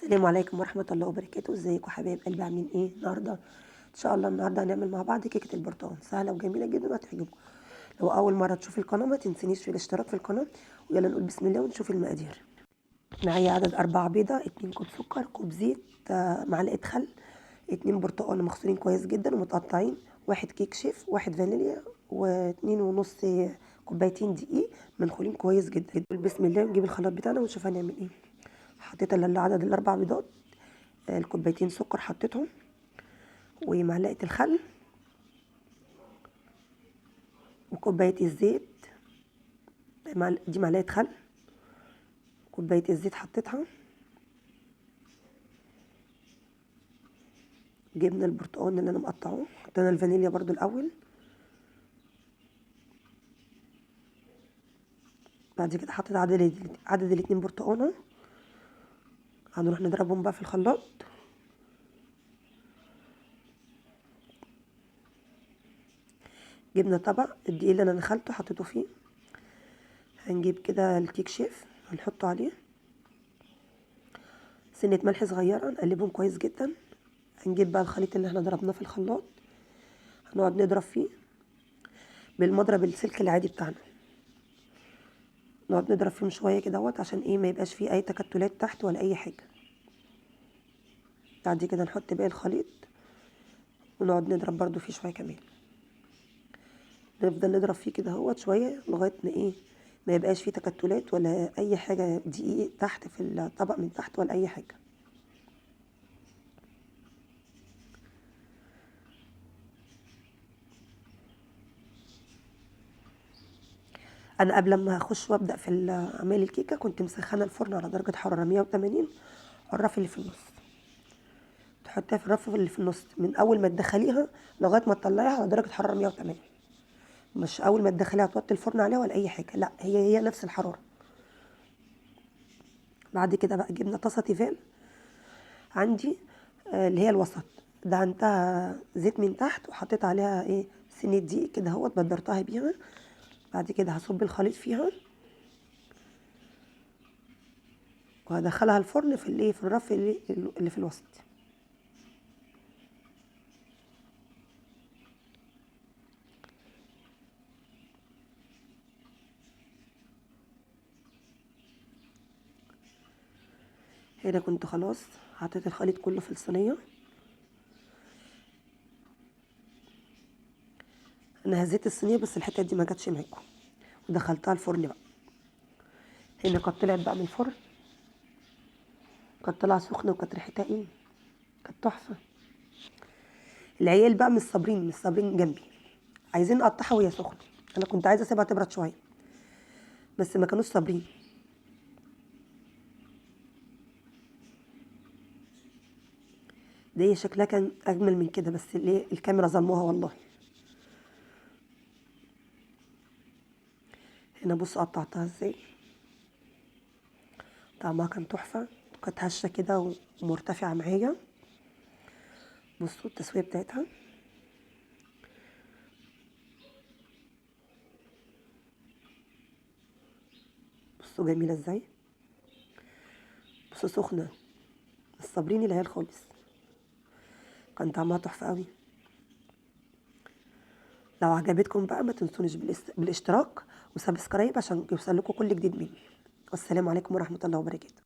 السلام عليكم ورحمة الله وبركاته. ازيكم حبايب قلبي، عاملين ايه النهارده؟ ان شاء الله النهارده هنعمل مع بعض كيكة البرتقال، سهلة وجميلة جدا وهتعجبكم. لو اول مرة تشوفي القناة ما تنسينيش في الاشتراك في القناة، ويلا نقول بسم الله ونشوف المقادير. معايا عدد 4 بيضة، 2 كوب سكر، كوب زيت، معلقه خل، 2 برتقال مغسولين كويس جدا ومتقطعين، 1 كيك شيف، 1 فانيليا، واتنين ونص كوبايتين دقيق منخولين كويس جدا. بسم الله نجيب الخلاط بتاعنا ونشوف هنعمل ايه. حطيت عدد ال4 بيضات، الكوبايتين سكر حطيتهم، ومعلقة الخل، وكوبايه الزيت، دي معلقه خل، كوباية الزيت حطيتها. جبنا البرتقال اللي انا مقطعه، حطينا الفانيليا برضو الاول، بعد كده حطيت عدد ال2 برتقانه. هنروح نضربهم بقى في الخلاط. جبنا طبق الدقيق اللي انا نخلته حطيته فيه، هنجيب كده الكيك شيف هنحطه عليه، سنة ملح صغيرة، نقلبهم كويس جدا. هنجيب بقى الخليط اللي احنا ضربناه في الخلاط، هنقعد نضرب فيه بالمضرب السلك العادي بتاعنا، نقعد نضرب فيهم شوية كده اهوت، عشان ايه ما يبقاش فيه اي تكتلات تحت ولا اي حاجة. بعد كده نحط باقي الخليط ونقعد نضرب برضو فيه شوية كمان، نفضل نضرب فيه كده اهوت شوية لغاية ما ايه ما يبقاش فيه تكتلات ولا اي حاجة دقيق تحت في الطبق من تحت ولا اي حاجة. انا قبل ما اخش وابدا في اعمال الكيكه كنت مسخنه الفرن على درجه حرارة 180، الرف اللي في النص تحطيها في الرف اللي في النص من اول ما تدخليها لغاية ما تطلعيها على درجه حرارة 180، مش اول ما تدخليها توطي الفرن عليها ولا اي حاجة، لا هي نفس الحرارة. بعد كده بقى جبنا طاسه تيفال عندي اللي هي الوسط، دهنتها زيت من تحت وحطيت عليها ايه سنة دقيق كده اهوت، بدرتها بيها. بعد كده هصب الخليط فيها وهدخلها الفرن في الايه في الرف اللي في الوسط. هنا كنت خلاص حطيت الخليط كله في الصينية. انا هزيت الصينية بس الحتة دي ما جاتش معاكم، ودخلتها الفرن بقى. هنا كانت طلعت بقى من الفرن، كانت طالعه سخنة وكانت ريحتها ايه، كانت تحفة. العيال بقى مش صابرين جنبي، عايزين نقطعها وهي سخنة. انا كنت عايزه اسيبها تبرد شوية بس ما كانوش صابرين. دي شكلها كان اجمل من كده، بس ليه الكاميرا ظلموها والله. هنا بصوا قطعتها ازاي، طعمها كان تحفة، كانت هشه كده ومرتفعه معايا. بصوا التسوية بتاعتها، بصوا جميلة ازاي، بصوا سخنة، مش صابرين العيال خالص، كان طعمها تحفة قوي. لو عجبتكم بقى ما تنسونيش بالاشتراك و subscribe عشان يوصل لكم كل جديد مني. والسلام عليكم ورحمة الله وبركاته.